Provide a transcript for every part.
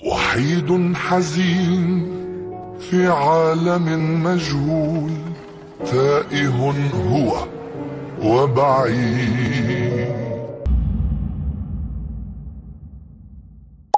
وحيد حزين في عالم مجهول، تائه هو وبعيد.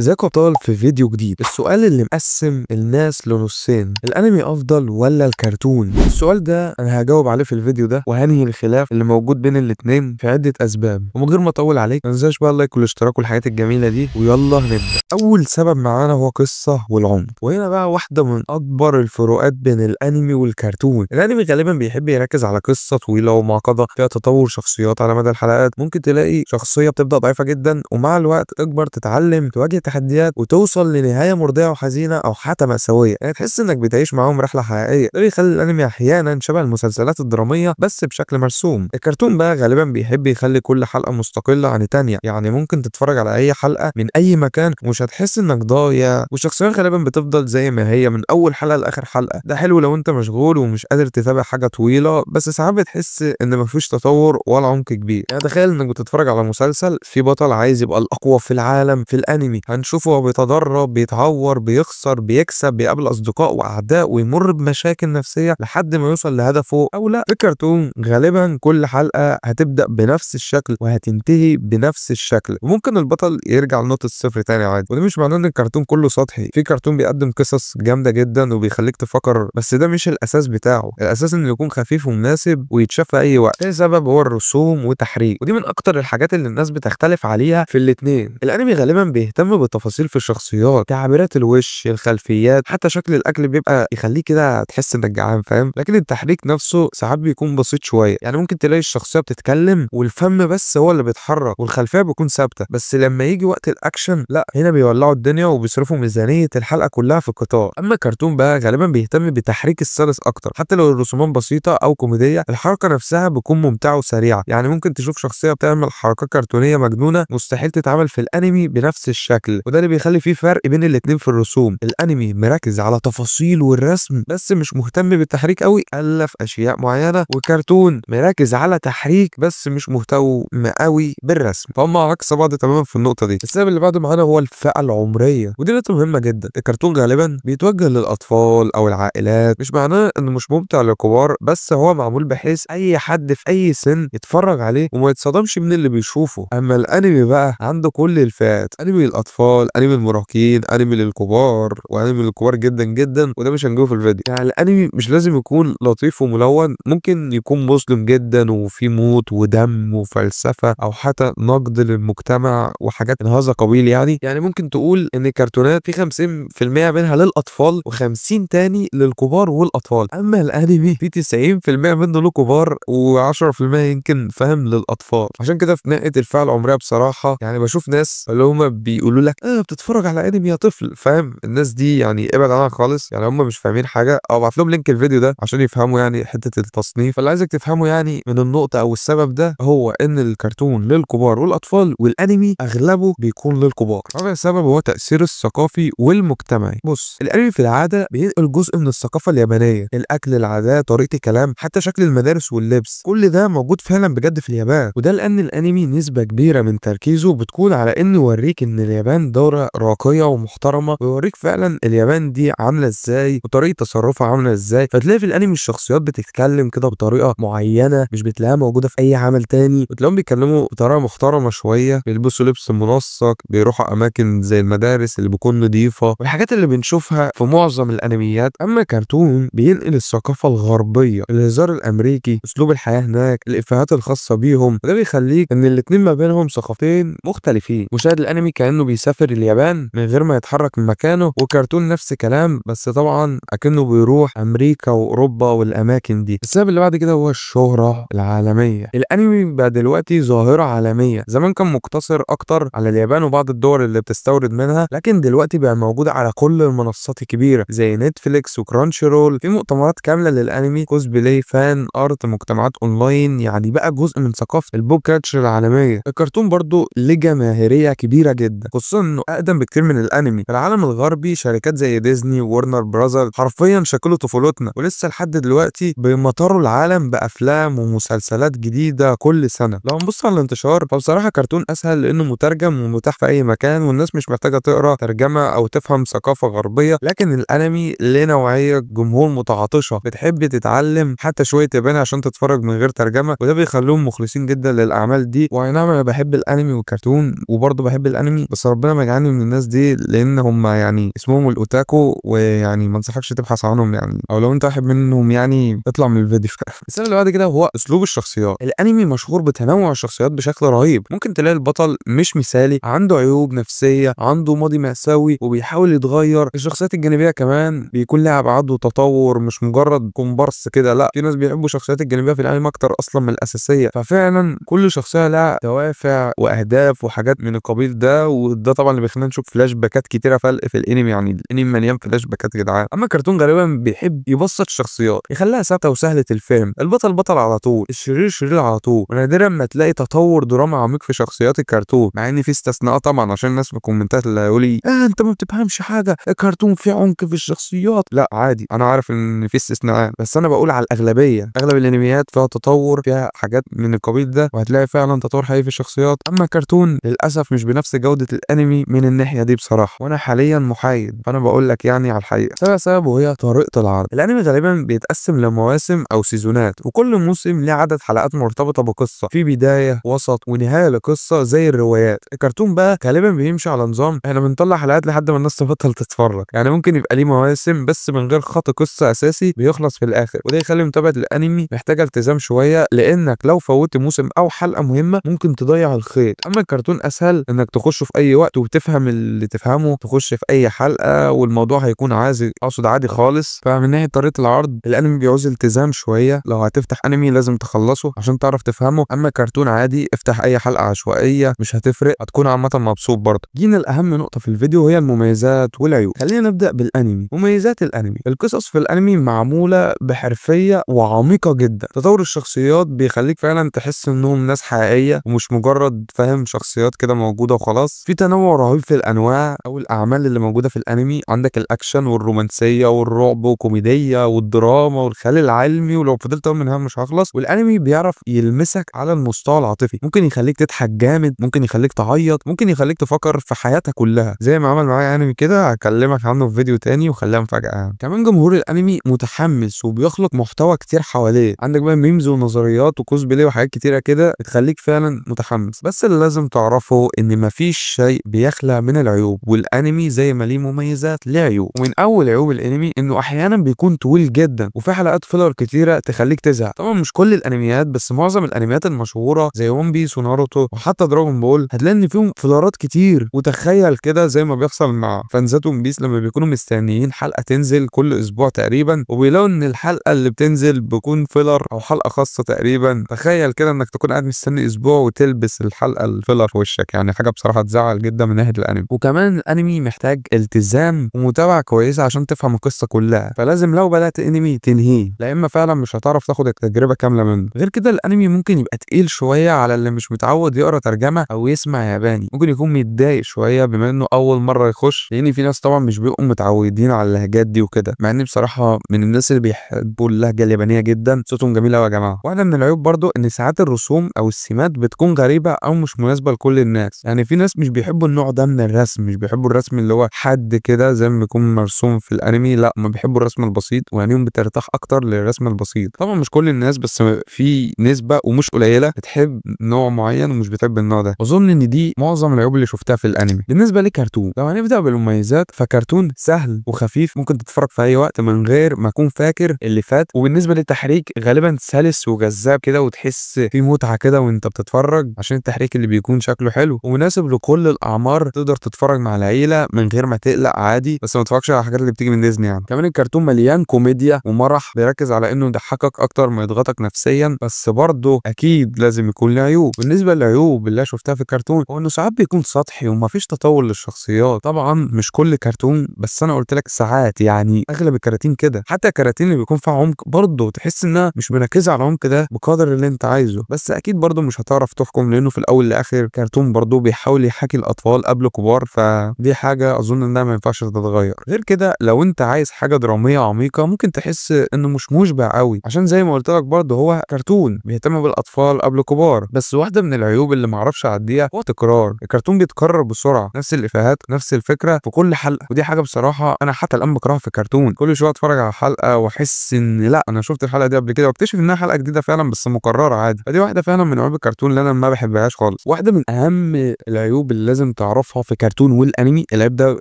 ازيكم ابطال في فيديو جديد. السؤال اللي مقسم الناس لنصين، الانمي افضل ولا الكرتون؟ السؤال ده انا هجاوب عليه في الفيديو ده، وهنهي الخلاف اللي موجود بين الاتنين في عدة اسباب. ومن غير ما اطول عليك ما تنساش بقى ال like والاشتراك والحاجات الجميلة دي، ويلا نبدا. اول سبب معانا هو قصة والعمق، وهنا بقى واحدة من اكبر الفروقات بين الانمي والكرتون. الانمي غالبا بيحب يركز على قصة طويلة ومعقدة فيها تطور شخصيات على مدى الحلقات. ممكن تلاقي شخصية بتبدا ضعيفة جدا ومع الوقت تكبر، تتعلم، تواجه تحديات، وتوصل لنهاية مرضية وحزينه او حتى مأساوية. يعني تحس انك بتعيش معاهم رحله حقيقية. ده بيخلي الانمي احيانا شبه المسلسلات الدرامية بس بشكل مرسوم. الكرتون بقى غالبا بيحب يخلي كل حلقة مستقلة عن الثانية، يعني ممكن تتفرج على اي حلقة من اي مكان ومش هتحس انك ضايع، والشخصيات غالبا بتفضل زي ما هي من اول حلقة لاخر حلقة. ده حلو لو انت مشغول ومش قادر تتابع حاجة طويلة، بس ساعات بتحس ان مفيش تطور ولا عمق كبير. يعني تخيل انك بتتفرج على مسلسل في بطل عايز يبقى الاقوى في العالم. في الانمي هنشوفه هو بيتدرب، بيتعور، بيخسر، بيكسب، بيقابل اصدقاء واعداء، ويمر بمشاكل نفسية لحد ما يوصل لهدفه او لا. في الكرتون غالبا كل حلقة هتبدا بنفس الشكل وهتنتهي بنفس الشكل، وممكن البطل يرجع لنقطة الصفر تاني عادي. وده مش معناه ان الكرتون كله سطحي، في كرتون بيقدم قصص جامدة جدا وبيخليك تفكر، بس ده مش الاساس بتاعه. الاساس انه يكون خفيف ومناسب ويتشاف في اي وقت. تاني سبب هو الرسوم والتحريك، ودي من اكتر الحاجات اللي الناس بتختلف عليها في الاتنين. الانمي غالبا بيهتم بالتفاصيل في الشخصيات، تعبيرات الوش، الخلفيات، حتى شكل الاكل بيبقى يخليك كده تحس انك جعان، فاهم؟ لكن التحريك نفسه ساعات بيكون بسيط شوية، يعني ممكن تلاقي الشخصية بتتكلم والفم بس هو اللي بيتحرك والخلفيه بتكون ثابتة، بس لما يجي وقت الاكشن لا، هنا بيولعوا الدنيا وبيصرفوا ميزانية الحلقة كلها في القطار. اما الكرتون بقى غالبا بيهتم بتحريك السلس اكتر، حتى لو الرسومات بسيطة او كوميدية الحركة نفسها بتكون ممتعة وسريعة. يعني ممكن تشوف شخصية بتعمل حركات كرتونيه مجنونة مستحيل تتعمل في الانمي بنفس الشكل، وده اللي بيخلي فيه فرق بين الاتنين في الرسوم. الانمي مركز على تفاصيل والرسم بس مش مهتم بالتحريك قوي الا في اشياء معينة، والكرتون مركز على تحريك بس مش مهتم قوي بالرسم، فهم عكس بعض تماما في النقطة دي. السبب اللي بعده معانا هو الفئة العمرية، ودي نقطة مهمة جدا. الكرتون غالبا بيتوجه للاطفال او العائلات، مش معناه انه مش ممتع للكبار، بس هو معمول بحيث اي حد في اي سن يتفرج عليه وما يتصدمش من اللي بيشوفه. اما الانمي بقى عنده كل الفئات، انمي الاطفال، انمي المراهقين، انمي للكبار، وانمي للكبار جدا جدا، وده مش هنجيبه في الفيديو. يعني الانمي مش لازم يكون لطيف وملون، ممكن يكون مظلم جدا وفيه موت ودم وفلسفة او حتى نقد للمجتمع وحاجات من هذا القبيل. يعني ممكن تقول ان الكرتونات في 50% منها للاطفال و50 تاني للكبار والاطفال، اما الانمي في 90% منه للكبار و10% يمكن فاهم للاطفال. عشان كده في ناحية الفئة العمرية بصراحة يعني بشوف ناس اللي هم بيقولوا لك بتتفرج على انمي يا طفل، فاهم؟ الناس دي يعني ابعد عنها خالص، يعني هم مش فاهمين حاجة، او ابعت لهم link الفيديو ده عشان يفهموا يعني حتة التصنيف. فاللي عايزك تفهمه يعني من النقطة او السبب ده هو ان الكرتون للكبار والاطفال، والانمي اغلبه بيكون للكبار. رابع سبب هو التاثير الثقافي والمجتمعي. بص، الانمي في العادة بينقل جزء من الثقافة اليابانية، الاكل، العادات، طريقه الكلام، حتى شكل المدارس واللبس، كل ده موجود فعلا بجد في اليابان. وده لان الانمي نسبه كبيرة من تركيزه بتكون على انه يوريك ان اليابان دولة راقية ومحترمه، ويوريك فعلا اليابان دي عامله ازاي وطريقه تصرفها عامله ازاي. فتلاقي في الانمي الشخصيات بتتكلم كده بطريقة معينة مش بتلاقيها موجودة في اي عمل تاني، وتلاقيهم بيتكلموا بطريقة محترمه شوية، بيلبسوا لبس منسق، بيروحوا اماكن زي المدارس اللي بتكون نظيفة، والحاجات اللي بنشوفها في معظم الانميات. اما كرتون بينقل الثقافة الغربية، الهزار الامريكي، اسلوب الحياة هناك، الافيهات الخاصة بيهم، وده بيخليك ان الاتنين ما بينهم ثقافتين مختلفين. مشاهد الانمي كانه بيسافر اليابان من غير ما يتحرك من مكانه، وكرتون نفس كلام بس طبعا اكنه بيروح امريكا واوروبا والاماكن دي. السبب اللي بعد كده هو الشهرة العالمية. الانمي بقى دلوقتي ظاهره عالمية، زمان كان مقتصر اكتر على اليابان وبعض الدول اللي بتستورد منها، لكن دلوقتي بقى موجود على كل المنصات الكبيرة زي نتفليكس وكرانشي رول. في مؤتمرات كاملة للانمي، cosplay، fan art، مجتمعات اونلاين، يعني بقى جزء من ثقافة ال pop culture العالمية. الكرتون برضو ليه جماهيرية كبيرة جدا، خصوصا انه اقدم بكتير من الانمي. في العالم الغربي شركات زي ديزني وورنر براذر حرفيا شكلوا طفولتنا، ولسه لحد دلوقتي بيمطروا العالم بافلام ومسلسلات جديدة كل سنة. لو نبص على الانتشار فبصراحة كرتون اسهل لانه مترجم ومتاح في اي مكان والناس الناس مش محتاجه تقرا ترجمه او تفهم ثقافة غربية. لكن الانمي ليه نوعية جمهور متعاطشه بتحب تتعلم حتى شوية ياباني عشان تتفرج من غير ترجمه، وده بيخليهم مخلصين جدا للاعمال دي. واي نعم انا بحب الانمي والكرتون وبرضه بحب الانمي، بس ربنا ما يجعلني من الناس دي، لان هم يعني اسمهم الاوتاكو، ويعني ما انصحكش تبحث عنهم يعني، او لو انت واحد منهم يعني اطلع من الفيديو. السبب اللي بعد كده هو اسلوب الشخصيات. الانمي مشهور بتنوع الشخصيات بشكل رهيب، ممكن تلاقي البطل مش مثالي، عنده عيوب نفسية، عنده ماضي مأساوي وبيحاول يتغير. الشخصيات الجانبية كمان بيكون لها ابعاد وتطور، مش مجرد كومبارس كده، لا في ناس بيحبوا الشخصيات الجانبية في الانمي اكتر اصلا من الاساسية. ففعلا كل شخصية لها دوافع واهداف وحاجات من القبيل ده، وده طبعا اللي بيخلينا نشوف فلاش باكات كتيرة فلق في الانمي، يعني الانمي مليان فلاش باكات يا جدعان. اما الكرتون غالبا بيحب يبسط الشخصيات، يخليها ثابتة وسهلة الفهم، البطل بطل على طول، الشرير شرير على طول، ونادرا ما تلاقي تطور درامي عميق في شخصيات الكرتون، مع ان في استثناءات طبعا عشان الناس في الكومنتات اللي هيقول لي انت ما بتفهمش حاجة، الكرتون فيه عمق في الشخصيات. لا عادي، انا عارف ان في استثناءات، بس انا بقول على الاغلبية، اغلب الانميات فيها تطور، فيها حاجات من القبيل ده، وهتلاقي فعلا تطور حقيقي في الشخصيات. اما الكرتون للاسف مش بنفس جوده الانمي من الناحية دي بصراحة، وانا حاليا محايد فانا بقول لك يعني على الحقيقة. سبب وهي طريقه العرض. الانمي غالبا بيتقسم لمواسم او سيزونات، وكل موسم ليه عدد حلقات مرتبطة بقصة، في بداية وسط ونهاية لقصة زي الروايات. الكرتون بقى غالبا بيمشي على نظام احنا بنطلع حلقات لحد ما الناس تبطل تتفرج، يعني ممكن يبقى ليه مواسم بس من غير خط قصة اساسي بيخلص في الاخر، وده يخلي متابعه الانمي محتاجه التزام شوية، لانك لو فوتت موسم او حلقة مهمة ممكن تضيع الخيط. اما الكرتون اسهل انك تخشه في اي وقت وتفهم اللي تفهمه، تخش في اي حلقة والموضوع هيكون عادي، اقصد عادي خالص. فمن ناحية طريقه العرض الانمي بيعوز التزام شوية، لو هتفتح انمي لازم تخلصه عشان تعرف تفهمه. اما كرتون عادي افتح اي حلقة عشوائية مش هتفرق، هتكون عامة مبسوط برضه. جينا لاهم نقطة في الفيديو وهي المميزات والعيوب. خلينا نبدا بالانمي. مميزات الانمي: القصص في الانمي معمولة بحرفيه وعميقه جدا، تطور الشخصيات بيخليك فعلا تحس انهم ناس حقيقية ومش مجرد فاهم شخصيات كده موجودة وخلاص. في تنوع رهيب في الانواع او الاعمال اللي موجودة في الانمي، عندك الاكشن والرومانسيه والرعب والكوميديه والدراما والخيال العلمي، ولو فضلت اقول منها مش هخلص. والانمي بيعرف يلمسك على المستوى العاطفي، ممكن يخليك تضحك جامد، ممكن يخليك تعيط، ممكن يخليك تفكر في حياتك كلها، زي ما عمل معايا انمي كده هكلمك عنه في فيديو تاني وخليها مفاجاة. كمان جمهور الانمي متحمس وبيخلق محتوى كتير حواليه، عندك بقى memes ونظريات وكوسبلاي وحاجات كتيرة كده بتخليك فعلا متحمس. بس اللي لازم تعرفه ان مفيش شيء بيخلى من العيوب، والانمي زي ما ليه مميزات ليه عيوب. ومن اول عيوب الانمي انه احيانا بيكون طويل جدا وفي حلقات filler كتيرة تخليك تزهق. طبعا مش كل الانميات، بس معظم الانميات المشهورة زي ون بيس وناروتو وحتى دراجون بول هتلاقي ان فيهم فيلرات كتير. وتخيل كده زي ما بيحصل مع فانزات ون بيس لما بيكونوا مستنيين حلقة تنزل كل اسبوع تقريبا، وبيلاقوا ان الحلقة اللي بتنزل بيكون filler او حلقة خاصة تقريبا. تخيل كده انك تكون قاعد مستني اسبوع وتلبس الحلقة ال filler في وشك، يعني حاجة بصراحة تزعل جدا من ناحية الانمي. وكمان الانمي محتاج التزام ومتابعة كويسة عشان تفهم القصة كلها، فلازم لو بدات انمي تنهيه، لا اما فعلا مش هتعرف تاخد التجربة كاملة منه. غير كده الانمي ممكن يبقى تقيل شوية على اللي مش متعود يقرا ترجمه او يسمع ياباني، ممكن يكون متضايق شوية بما انه اول مرة يخش، لان في ناس طبعا مش بيبقوا متعودين على اللهجات دي وكده، مع اني بصراحة من الناس اللي بيحبوا اللهجة اليابانية جدا، صوتهم جميل قوي يا جماعة. واحدة من العيوب برضو ان ساعات الرسوم او السمات بتكون غريبة او مش مناسبة لكل الناس، يعني في ناس مش بيحبوا النوع ده من الرسم، مش بيحبوا الرسم اللي هو حد كده زي ما بيكون مرسوم في الانمي، لا ما بيحبوا الرسم البسيط وعينيهم بترتاح اكتر للرسم البسيط. طبعا مش كل الناس، بس في نسبه ومش قليله بتحب نوع معين ومش بتحب النوع ده. اظن ان دي معظم العيوب اللي شفتها في الانمي. بالنسبة لكرتون، لو هنبدا بالمميزات فكرتون سهل وخفيف، ممكن تتفرج في اي وقت من غير ما اكون فاكر اللي فات. وبالنسبة للتحريك غالبا سلس وجذاب كده، وتحس في متعه كده وانت بتتفرج عشان التحريك اللي بيكون شكله حلو ومناسب لكل الاعمار، تقدر تتفرج مع العيلة من غير ما تقلق عادي، بس ما تتفرجش على الحاجات اللي بتيجي من ديزني يعني. كمان الكرتون مليان كوميديا ومرح، بيركز على انه يضحكك اكتر ما يضغطك نفسيا، بس برضه اكيد لازم يكون له عيوب. بالنسبة للعيوب اللي شفتها في الكرتون هو انه ساعات بيكون سطحي ومفيش تطور للشخصيات. طبعا مش كل كرتون، بس انا قلت لك ساعات، يعني اغلب الكراتين كده، حتى الكراتين اللي بيكون فيها عمق برضه تحس انها مش مركزه على العمق ده بقدر اللي انت عايزه، بس اكيد برضه مش هتعرف تحكم لانه في الاول لاخر كرتون برضه بيحاول يحاكي الاطفال قبل كبار، فدي حاجة اظن انها ما ينفعش تتغير. غير كده لو انت عايز حاجة درامية عميقة ممكن تحس انه مش مشبع قوي، عشان زي ما قلت لك برضه هو كرتون بيهتم بالاطفال قبل كبار. بس واحدة من العيوب اللي معرفش اعديها هو تكرار الكرتون، بيتكرر بسرعة بسرعة، نفس الافيهات نفس الفكرة في كل حلقة. ودي حاجة بصراحة انا حتى الان بكرهها في الكرتون، كل شوية اتفرج على حلقة واحس ان لا انا شفت الحلقة دي قبل كده، واكتشف انها حلقة جديدة فعلا بس مكررة عادي. فدي واحدة فعلا من عيوب الكرتون اللي انا ما بحبهاش خالص. واحدة من اهم العيوب اللي لازم تعرفها في كرتون والانمي، العيب ده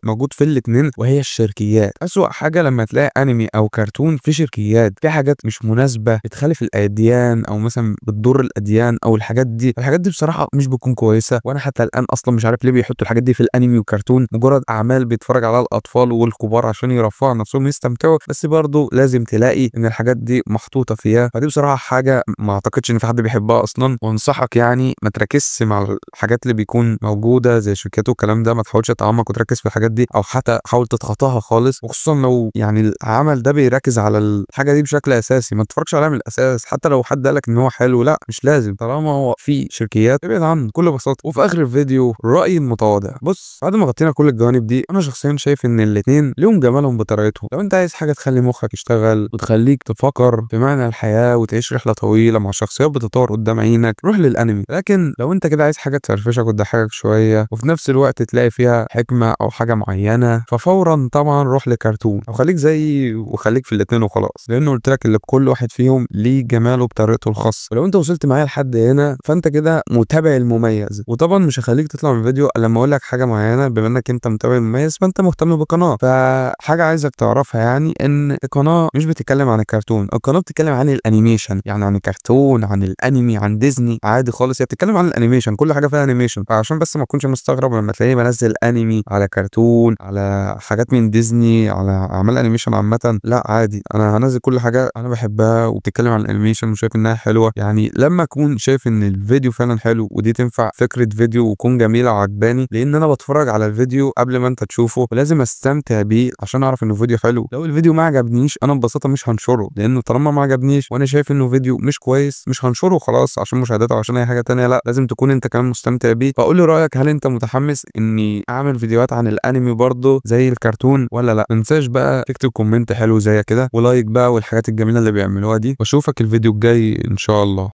موجود في الاثنين، وهي الشركيات. اسوأ حاجة لما تلاقي انمي او كرتون في شركيات، في حاجات مش مناسبة بتخالف الاديان او مثلا بتضر الاديان او الحاجات دي. الحاجات دي بصراحة مش بتكون كويسة، وانا حتى الان اصلا مش عارف ليه بيحطوا الحاجات دي في الانمي والكرتون، مجرد اعمال بيتفرج عليها الاطفال والكبار عشان يرفعوا نفسهم يستمتعوا، بس برضه لازم تلاقي ان الحاجات دي محطوطة فيها. فدي بصراحة حاجة ما اعتقدش ان في حد بيحبها اصلا، وانصحك يعني ما تركزش مع الحاجات اللي بيكون موجودة زي شركات والكلام ده، ما تحاولش تتعمق وتركز في الحاجات دي، او حتى حاول تتخطاها خالص، وخصوصا لو يعني العمل ده بيركز على الحاجة دي بشكل اساسي، ما تتفرجش عليها من الاساس. حتى لو حد قالك ان هو حلو، لا مش لازم، طالما هو في شركيات ابعد عنه بكل بساطة. وفي اخر الفيديو رايي المتواضع، بص بعد ما غطينا كل الجوانب دي، انا شخصيا شايف ان الاثنين ليهم جمالهم بطريقتهم. لو انت عايز حاجة تخلي مخك يشتغل وتخليك تفكر في معنى الحياة وتعيش رحله طويلة مع شخصيات بتتطور قدام عينك، روح للانمي. لكن لو انت كده عايز حاجة تفرفشك وتضحكك شوية وفي نفس الوقت تلاقي فيها حكمه او حاجة معينة، ففورا طبعا روح لكرتون، او خليك زي وخليك في الاثنين وخلاص، لانه قلت لك اللي كل واحد فيهم ليه جماله بطريقته الخاصة. ولو انت وصلت معايا لحد هنا فانت كده متابع المميز، وطبعا مش هخليك تطلع من الفيديو الا لما اقول لك حاجة معينة، بما انك انت متابع المميز فانت مهتم بالقناة. فحاجه عايزك تعرفها يعني ان القناة مش بتتكلم عن الكرتون، القناة بتتكلم عن ال animation، يعني عن الكرتون، عن الانمي، عن ديزني، عادي خالص، هي بتتكلم عن ال animation، كل حاجة فيها animation. فعشان بس ما تكونش مستغرب لما تلاقيني بنزل انمي على كرتون، على حاجات من ديزني، على اعمال animation عامة، لا عادي، انا هنزل كل حاجة انا بحبها وبتتكلم عن ال animation وشايف انها حلوة. يعني لما اكون شايف ان الفيديو فعلا حلو ودي تنفع فكرة فيديو ويكون جميلة وعجباني، لان انا بتفرج على الفيديو قبل ما انت تشوفه ولازم استمتع بيه عشان اعرف انه فيديو حلو. لو الفيديو ما عجبنيش انا ببساطة مش هنشره، لانه طالما ما عجبنيش وانا شايف انه فيديو مش كويس مش هنشره خلاص عشان مشاهداته عشان اي حاجة تانية، لا لازم تكون انت كمان مستمتع بيه. فقول لي رايك، هل انت متحمس اني اعمل فيديوهات عن الانمي برضه زي الكرتون ولا لا؟ ما تنساش بقى تكتب comment حلو زي كده و like بقى والحاجات الجميلة اللي بيعملوها دي، واشوفك الفيديو الجاي ان شاء الله.